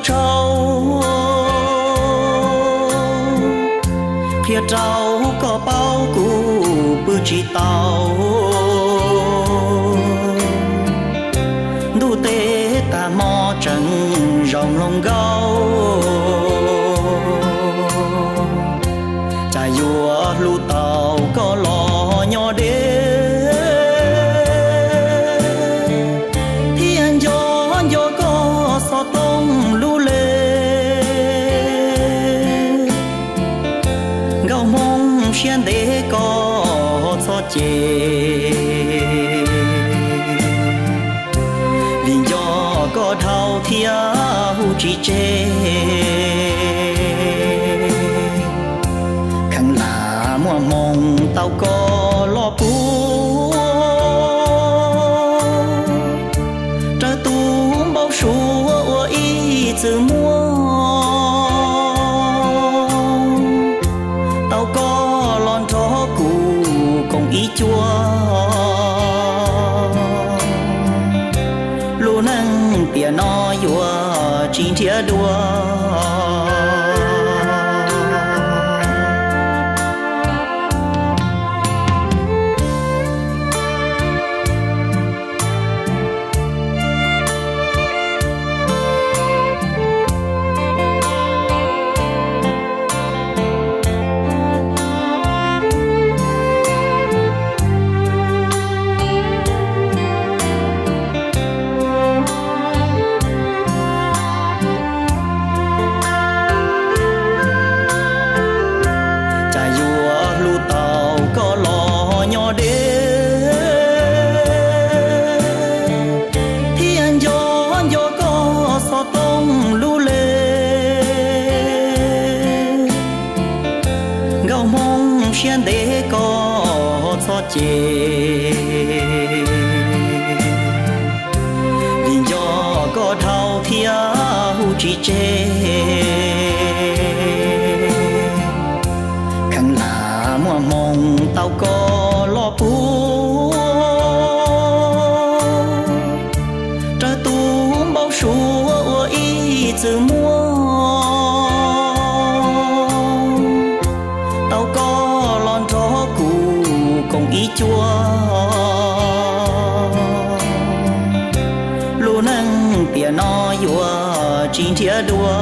Sau qhia rau koj paub kuv pw tsis tau. Ntuj teb tag hmo tseem zaum hluas nkauj, cas yuav hlub tau koj los nyob deb, thiaj nco nco koj xov tooj lub le. Nkauj Hmoob siab ntev koj txhob cem, vim nco koj dhau thiab hu tsis tseg. Kheev lam muaj hmoo tau koj los puag, raws tus npau suav ua ib txwm muaj, tau koj los nrog kuv koom ib cuab. Lub neej tiam no yuav tsis nrhiav dua. Cas yuav hlub tau koj los nyob deb, thiaj nco nco koj xov tooj lub le. Nkauj Hmoob siab ntev koj txhob cem, vim nco koj dhau thiab hu tsis tseg. Kheev lam muaj hmoo tau koj los puag, raws tus npau suav ua ib txwm muaj, tau koj los nrog kuv koom ib cuab. Lub neej tiam no yuav tsis nrhiav dua.